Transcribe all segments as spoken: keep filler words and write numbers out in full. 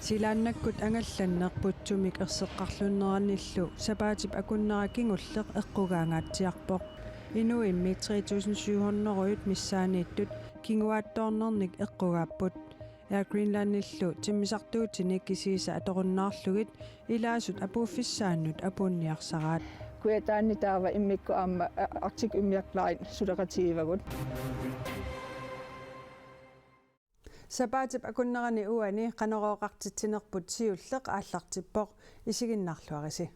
Silaannakkut angallanneq putsumik erseqqarlunneranillu sapaatip akunnera kingulleq eqqugaangaatsiarpoq. Inuimmi tre tusind syv hundrede missaanniittut kinguaattoornernik eqqugaapput. Air Greenlandillu timmisartuutinik kisiisa atorunnaarlugit ilaasut apuuffissaannut apuunniarsaraat. Kujataani taava immikkut aamma, a, Arctic Umiaq Line suleqatigivagut. Sapaatip akunnerani uani Qanorooqartitsinerput siulleq aallartippoq, isiginnaarluarisi.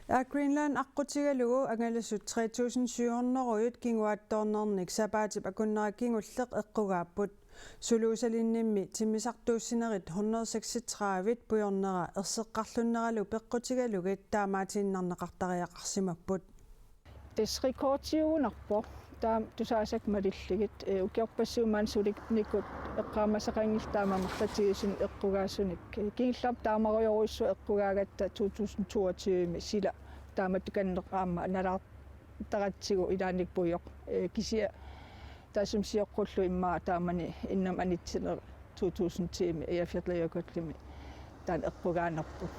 Air Greenland aqqutigalugu angalasut tre tusind syv hundrede kinguaattoornernik sapaatip akunnera kingulleq eqqugaapput. Suluusalinnimmi timmisartuussinerit hundrede seksogtredive pujornera erseqqarlunneralu peqqutigalugit taamaatiinnarneqartariaqarsimapput. Tassa rekordiugunarpoq. Taama tusaasakka malillugit, eh, ukiorpassuit maani sulinikut eqqaamasaqanngillat taama amerlatigisumik eqqugaasunik. Eh, kingullermik taamarujorujussuaq eqqugaagatta to tusind toogtyve-mi sila taamatut kanneq aamma nalaartaratsigu ilaannikkut pujoq. Eh, kisianni taassuma sioqqullugu immaqa taamani innama anitsineq to tusind ti-mi Eyjafjallajökullimi taanna eqqugaanerput.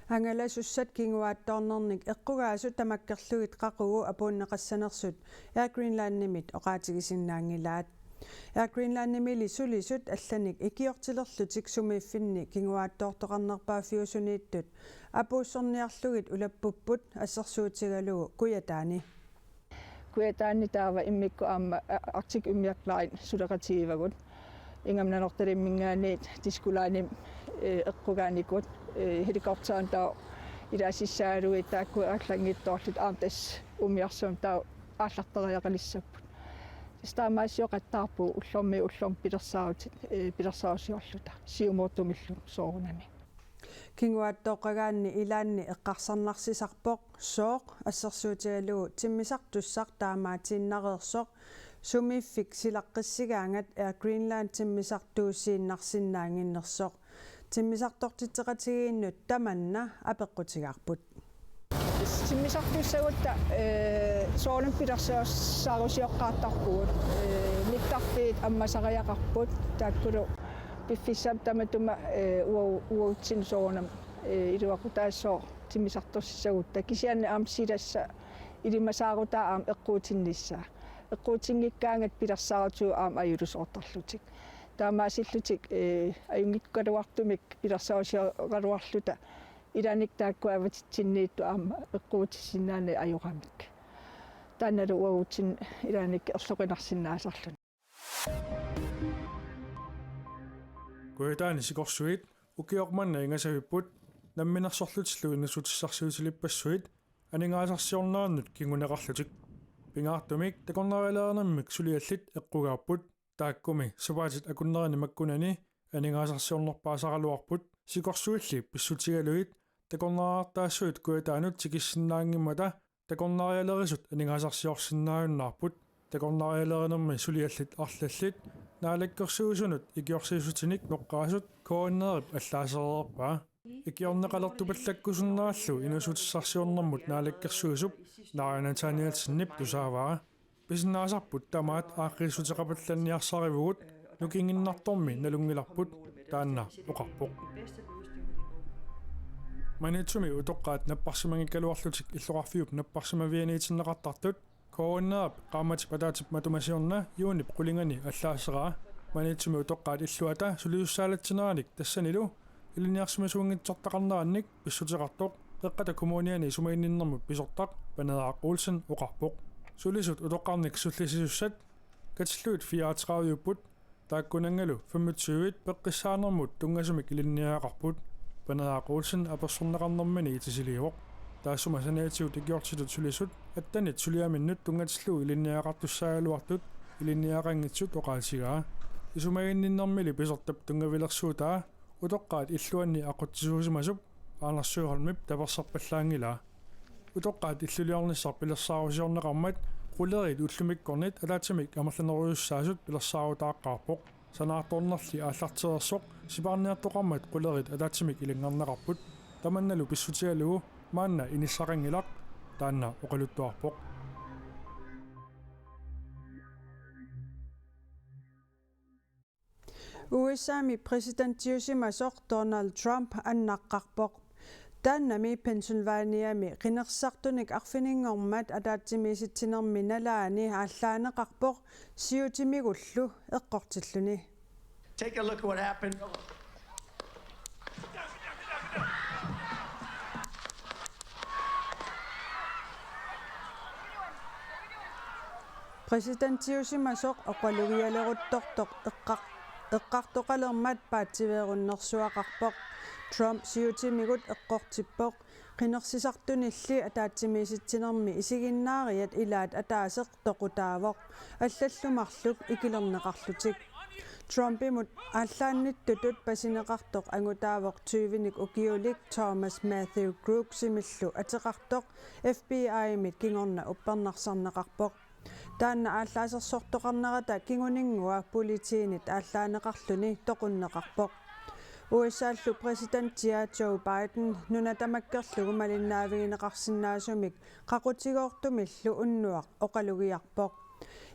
Angalasussat kinguaattoornernik eqqugaasut tamakkerlugit qaqugu apuunneqassanersut Air Greenlandimit oqaatigisinnaanngilaat. Air Greenlandimili sulisut allanik ikiortilerlutik sumiiffinni kinguaattoortoqarnerpaaffiusuniittut apuussorniarlugit ulappupput, assersuutigalugu Kujataani. Kujataani taava immikkut aamma, a, Arctic Umiaq Line suleqatigivagut. Ingammik Nanortalimminngaanniit Disko Linemi, eh, eqqugaanikut, eh, helikopterimik taava ilaasissagaluit taakku allanngitsoorlutik aamma tassa umiarsuarmi taava aallartariaqalissapput. Tassa taamaasioqattaarpugut ullormiit ullormut pilersaarutit, eh, pilersaarusiorluta siumuutumillu soorunami. Kinguaattooqqagaanni ilaanni eqqarsarnarsisarpoq sooq, assersuutigalugu timmisartussaq taamaatiinnareersoq sumiiffik silaqqissigaangat Air Greenland timmisartuussiinnarsinnaannginnersoq. Timmisartortitseqatigiinnut tamanna apeqqutigaarput. Timmisartussagutta, eh, soorunami pilersaarusioqqaartarpugut. Eh, mittarfiit ammasariaqarput, taakkulu piffissami tamatuma, eh, uagu-, uagutsinnut soorunami, eh, iluaqutaassooq timmisartorsissagutta. Kisianni aamma silassaq ilimasaarutaa aamma eqquutinnissaa. Eqquutinngikkaangatta pilersaarutigut aamma ajulisoortarlutik. Taamaasillutik, eh, ajunngikkaluartumik pilersaarusioraluarluta ilaannikkut taakku avatitsinniittut aamma eqquutissinnaanani ajoramik. Taannalu uagutsinnut ilaannikkut erloqinarsinnaasarluni. Kujataani sikorsuit ukioq manna ingasavipput namminersorlutillu inuussutissarsiutilippassuit aningaasarsiornerannut kinguneqarlutik. Pingaartumik takornarialerinermik suliallit eqqugaapput, taakkumi sapaatit akunnerani makkunani aningaasarsiornerpaasaraluarput, sikorsuilli pissutigalugit takornariartaassuit Kujataanut tikissinnaanngimmata takornarialerisut aningaasarsiorsinnaajunnaarput. Takornarialerinermi suliallit arlallit Naalakkersuisunut ikiorsiissutinik noqqaasut K N R-ip allaasereerpaa. Ikiorneqalertupallakkusunnerallu inuussutissarsiornermut naalakkersuisup Naaja Nathanielsenip tusaavaa. Pisinnaasarput tamaat aaqqiissuteqapallanniarsarivugut, nukinginnartormi nalunngilarput, taanna oqarpoq. Maniitsumi utoqqaat napparsimanngikkaluarlutik illoqarfiup napparsimavianiitinneqartartut K N R-ip qaammatip ataatsip matuma siorna juunip qulingani allaaseraa. Maniitsumi utoqqaat illuata sulisussaalatsinerannit tassanilu ilinniarsimasuunngitsortaqarnerannik pissuteqartoq Qeqqata Kommuniani isumaginninnermut pisortaq Paneeraq Olsen oqarpoq. Sulisut utoqqarnik sullissisussat katillugit fireogtredive-upput, taakkunanngalu femogtyve peqqissaanermut tunngasumik ilinniagaqarput, Paneeraq Olsen apersorneqarnermini itisiliivoq. Taassuma saniatigut ikiortitut sulisut attenit suliaminnut tunngatillugu ilinniagaqartussaagaluartut ilinniagaqanngitsut oqaatigaa. Isumaginninnermili pisortap tunngavilersuutaa utoqqaat illuanni aqutsisuusimasup Anders Søholmip taperserpallaanngilaa. Utoqqaat illuliornissaq pilersaarusiorneqarmat quleriit ullumikkornit ataatsimik amerlanerujussuussaasut pilersaarutaaqqaarpoq. Sanaartornerli aallartereersoq sipaarniartoqarmat quleriit ataatsimik ilanngarneqarput. Tamannalu pissutigalugu maanna inissaqanngilaq, taanna oqaluttuarpoq. U S A-mi præsidentiusimasoq Donald Trump annaqqarpoq. Taannami Pennsylvaniami qinersisartunik arfininngormat ataatsimiisitsinermi nalaani aallaaneqarpoq siutimigullu eqqortilluni. Take a look at what happened. Præsidentiusimasoq oqalugialeruttortoq eqqar-, eqqartoqalermat paatsiveerunnersuaqarpoq. Trump siutimigut eqqortippoq. Qinersisartunilli ataatsimiisitsinermi isiginnaariat ilaat ataaseq toqutaavoq, allallu marluk ikilerneqarlutik. Trumpimut aallaannittutut pasineqartoq angutaavoq tyvenik ukiulik Thomas Matthew Crooksimillu ateqartoq F B I-mit kingorna uppernarsarneqarpoq. Taanna aallaasersortoqarnerata kinguninngua politiinit aallaaneqarluni toqunneqarpoq. U S A-llu præsidentia Joe Biden nuna tamakkerlugu malinnaavigineqarsinnaasumik qaqutigoortumillu unnuaq oqalugiarpoq.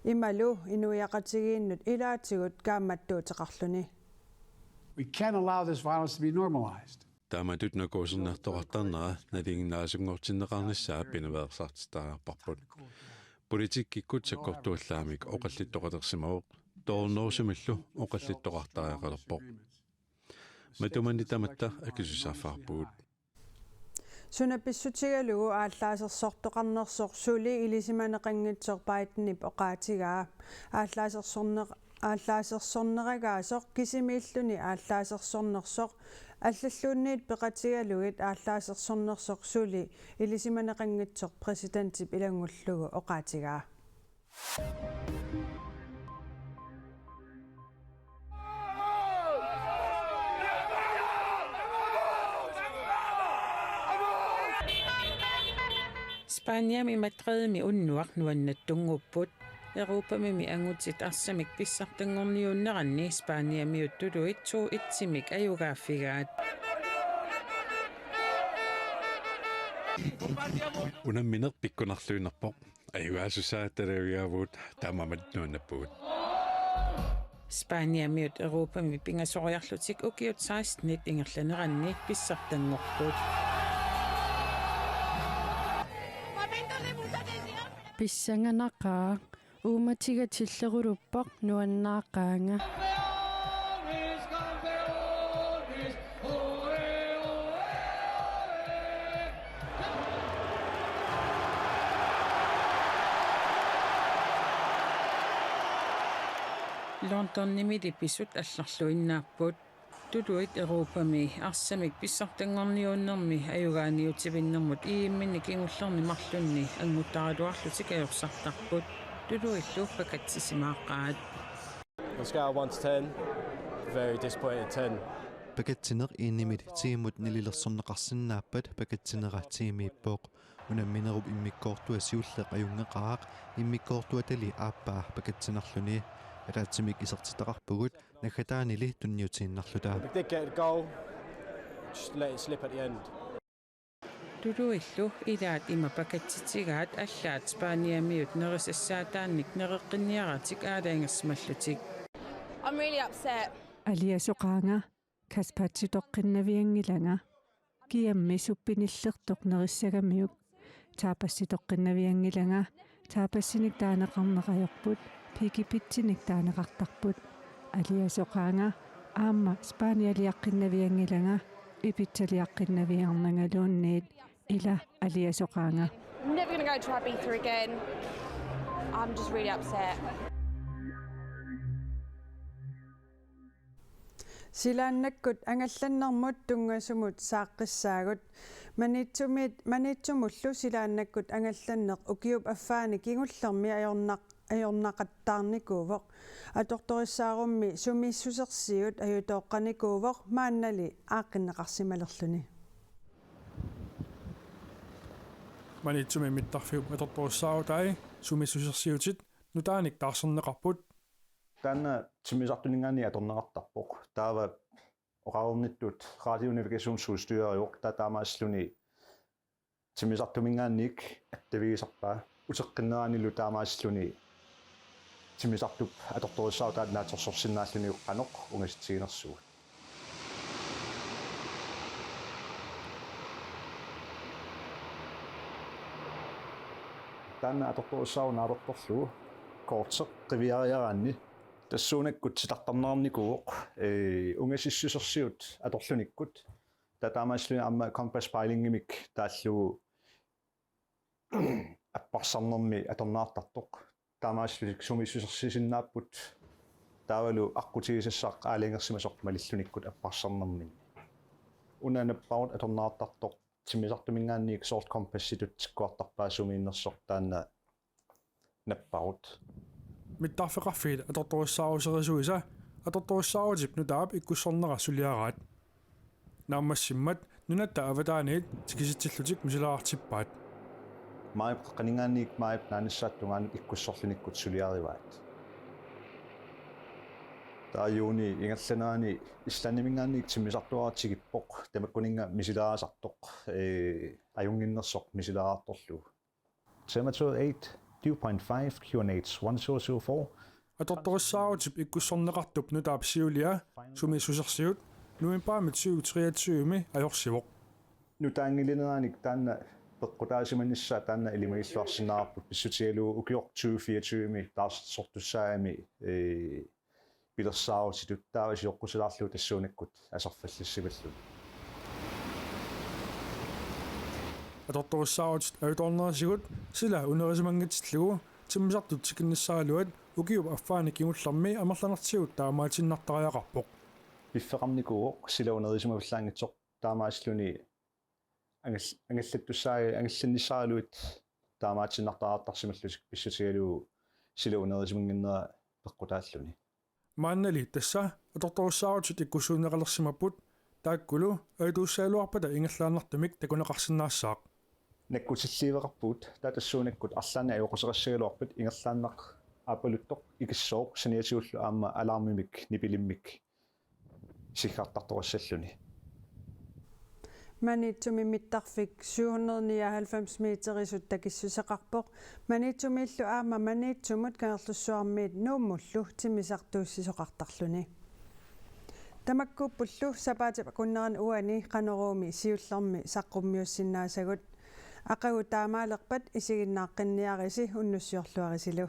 Imalu inuiaqatigiinnut ilaatigut kaammattuuteqarluni. We can't allow this violence to be normalized. Taamatut nakuuserniartoqartarnera nalinginnaasunngortinneqarnissaa pinaveersaartittariaqarparput. Politikkikkut sakkortuallaamik oqallittoqalersimavoq, toornerusumillu oqallittoqartariaqalerpoq. Matumani tamatta akisussaaffigaarpugut. Suna pissutigalugu aallaasersortoqarnersoq suli ilisimaneqanngitsoq Bidenip oqaatigaa. Aallaasersorneq-, aallaasersorneragaasoq kisimiilluni aallaasersornersoq allalluunniit peqatigalugit aallaasersornersoq suli ilisimaneqanngitsoq præsidentip ilanngullugu oqaatigaa. Spaniami Madridimi unnuaq nuannattunnguupput. Europamimi angutit arsamik pissartanngorniunneranni Spaniamiut tuluit to et-imik ajugaaffigaat. Unammineq pikkunarluinnarpoq. Ajugaasussaagatta talavigaavugut, taamaammat nuannappugut. Spaniamiut Europami pingasoriarlutik ukiut sekstenit ingerlaneranni pissartanngorput. Pissanganaqaaq, uummatiga tilleruluppoq, nuannaaqaanga. Londonimili pisut allarluinnaapput. Tuluit Europami arsamik pissartanngorniunnermi ajugaaniutivinnermut E M-inik kingullerni marlunni anngutaraluarlutik ajorsartarput. Tuluillu pakatsisimaaqaat. On a scale of one to ten, very disappointed ten. Pakatsineq enimit tiimut nalilersorneqarsinnaappat pakatsinera tiimiippoq. Unamminerup immikkoortua siulleq ajunngeqaaq, immikkoortuatali aappaa pakatsinerluni. Ataatsimik isertitaqarpugut, naggataanili tunniutiinnarluta. We did get a goal, just let it slip at the end. Tuluillu ilaat ima pakatsitigaat allaat Spaniamiut nerisassaataannik nereqqinniaratik aalajangersimallutik. I'm really upset. Aliasoqaanga, kaspatsitoqqinnavianngilanga. Kiammi suppinillertoq nerissagamiuk. Taapassitoqqinnavianngilanga. Taapassinik taaneqarneq ajorput, pikipitsinik taaneqartarput. Aliasoqaanga, aamma Spanialiaqqinnavianngilanga, Ibizaliaqqinnaviarnangaluunniit, ila aliasoqaanga. I'm never gonna go to Ibiza again. I'm just really upset. Silaannakkut angallannermut tunngasumut saaqqissaagut. Maniitsumit, Maniitsumullu silaannakkut angallanneq ukiup affaani kingullermi ajornaq-, ajornaqattaarnikuuvoq. Atortorissaarummi sumiissusersiut ajutooqqanikuuvoq maannali aaqqinneqarsimalerluni. Maniitsumi mittarfiup atortorissaarutai sumiissusersiutit nutaanik taarserneqarput. Taanna timmisartuninngaanniit atorneqartarpoq. Taava oqarnittut radionavigationsudstyriuvoq, taava taamaasilluni timmisartuminngaanniit attavigisarpaa. Uteqqinneranilu taamaasilluni timmisartup atortorissaarutaa naatsorsorsinnaalluni qanoq ungasitsiginersugut. Taanna atortorissaaru naapertorlugu korteq qiviariaraanni tassuunakkut titartarneqarnikuuvoq, ee, ungasissusersiut atorlunikkut. Taava taamaasilluni aamma kompaspejlingimik taallugu apparsarnermi atorneqartartoq. Taamaasilluni sumiissusersisinnaapput taavalu aqqutigisassaq aalajangersimasoq malillunikkut apparsarnerminni. Una napparut atorneqartartoq timmisartuminngaanniit soorlu kompassitut tikkuartarpaa sumiinnersoq taanna napparut. Mittarfeqarfiit atortorissaaruserisuisa atortorissaarutip nutaap ikkussornera suliaraat. Naammassimmat nunatta avataaniit tikisitsillutik misilaartippaat. Maajip qeqqaninngaanniit maajip naanissap tungaanut ikkussorlunikkut suliarivaat. Taava juunip ingerlanerani Islandiminngaanniit timmisartuaraq tikippoq, tamakkuninnga misilaasartoq, ee, ajunnginnersoq misilaartorlugu. Temperature eight, dew point five, Q N H one zero zero four. Atortorissaarutip ikkussorneqartup nutaap siulia sumiissusersiut novembarimi tyve treogtyve-mi ajorsivoq. Nutaanngilineraanik taanna peqqutaasimanissaa taanna ilimagilluarsinnaavarput pissutigalugu ukioq tyve fireogtyve-mi taarsersortussaagami, ee, pilersaarutitut taava sioqqutilaarlugu tassuunakkut aserfallassimalluni. Atortorissaarutit ajutoornerisigut sila unerisimanngitsillugu timmisartut tikinnissaagaluat ukiup affaani kingullermi amerlanertigut taamaatiinnartariaqarpoq. Piffeqarnikuuvoq sila unerisimapallaanngitsoq taamaasilluni angal-, angallattussaa-, angallannissaagaluit taamaatiinnartariaqartarsimallutik pissutigalugu sila unerisimanngimmat peqqutaalluni. Maannali tassa atortorissaarutit ikkussuunneqalersimapput taakkulu ajutuussagaluarpata ingerlaannartumik takuneqarsinnaassaaq. Nakkutilliiveqarpugut taava tassuunakkut arlaannik ajoquseqassagaluarpat ingerlaannaq aappaluttoq ikissooq saniatigullu aamma alarmimik nipilimmik siggartartorissalluni. Maniitsumi mittarfik syv hundrede nioghalvfems meterisut takissuseqarpoq. Maniitsumiillu aamma Maniitsumut Kangerlussuarmiit Nuummullu timmisartuussisoqartarluni. Tamakkuuppullu sapaatip akunnerani uani Qanoruumi siullermi saqqummiussinnaasagut. Aqagu taamaalerpat isiginnaaqqinniarisi unnussiorluarisilu.